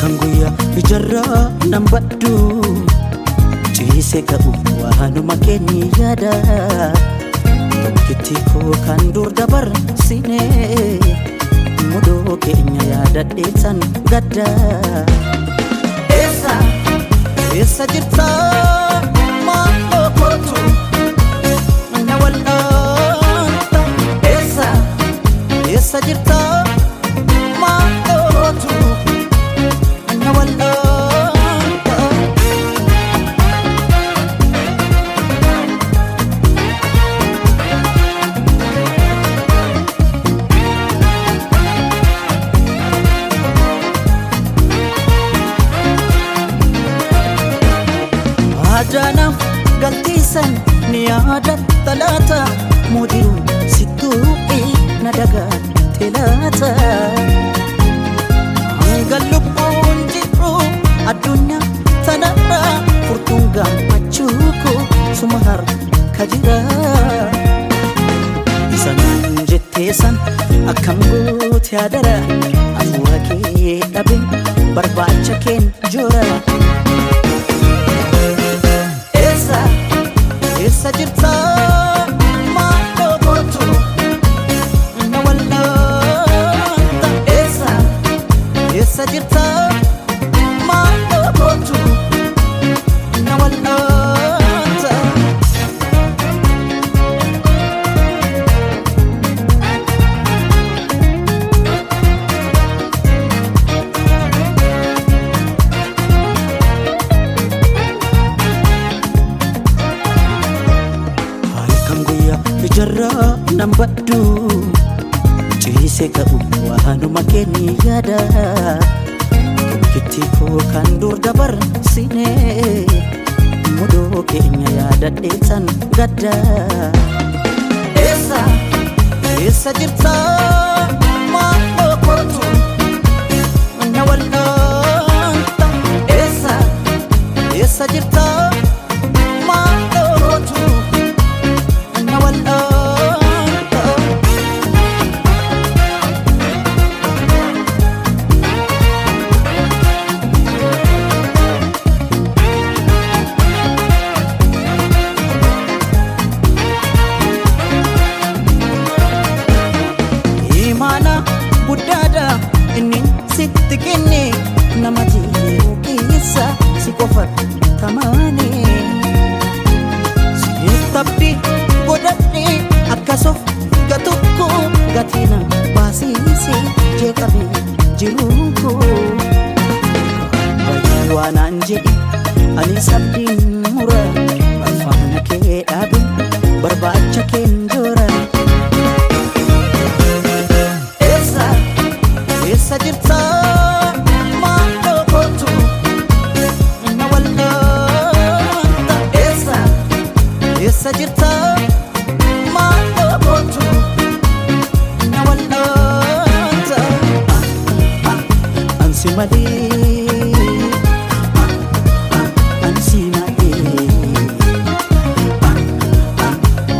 Halkan guyyaa ijarraa nan baddu, ciise ka'u waanuma keenya yaada. Tokkitti koo kan dur dabarsine, mudoo keenya yaadadheessan gadda. Eessa, eessa jirta, maaloo kootu na wal'aanta? Eessa, eessa jirta, maaloo kootu na wal'aanta? Aadaanaaf galtiisan ni yaadatta laata? Moojiruun sittuuqii na dagaate laata? Hanga lubbuun jiru addunyaa tanarra, furtuun gammachuu koo suma harka jira. Isa naan jettee san akkam goote yaadara? Hafuura kee dhabeen barbaacha keen joora. Eessa, eessa jirta, maaloo kootu na wal'aanta? Eessa, eessa jirta, maaloo kootu na wal'aanta? Halkan guyyaa ijarraa nan baddu, ciise ka'u waanuma keenya yaada. Tokkitti koo kan dur dabarsine, mudoo keenya yaadadheessan gadda. Eessa, eessa jirta, maaloo kootu na wal'aanta? Eessa, eessa jirta, maaloo kootu na wal'aanta? Imaana guddaadha inni sitti kenne, nama jiru keessa si qofa tamaane. Siif abdii godhadhe akkasof gatukko, gatina baasiise jeeqame jiruun koo. Bayii waanaan jedhe ani sabdiin mura, faana kee dhaabe barbaacha keen joora. Eessa, eessa jirta, maaloo kootu na wal'aanta? Eessa, eessa jirta, maaloo kootu na wal'aanta? Ansi malee, ansi malee,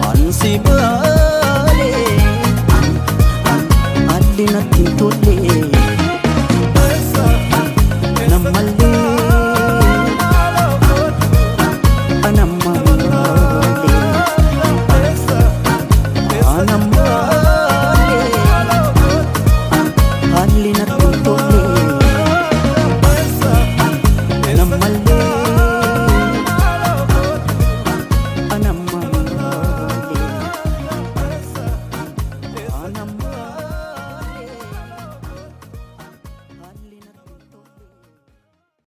ansi malee, haalli natti hin tolle.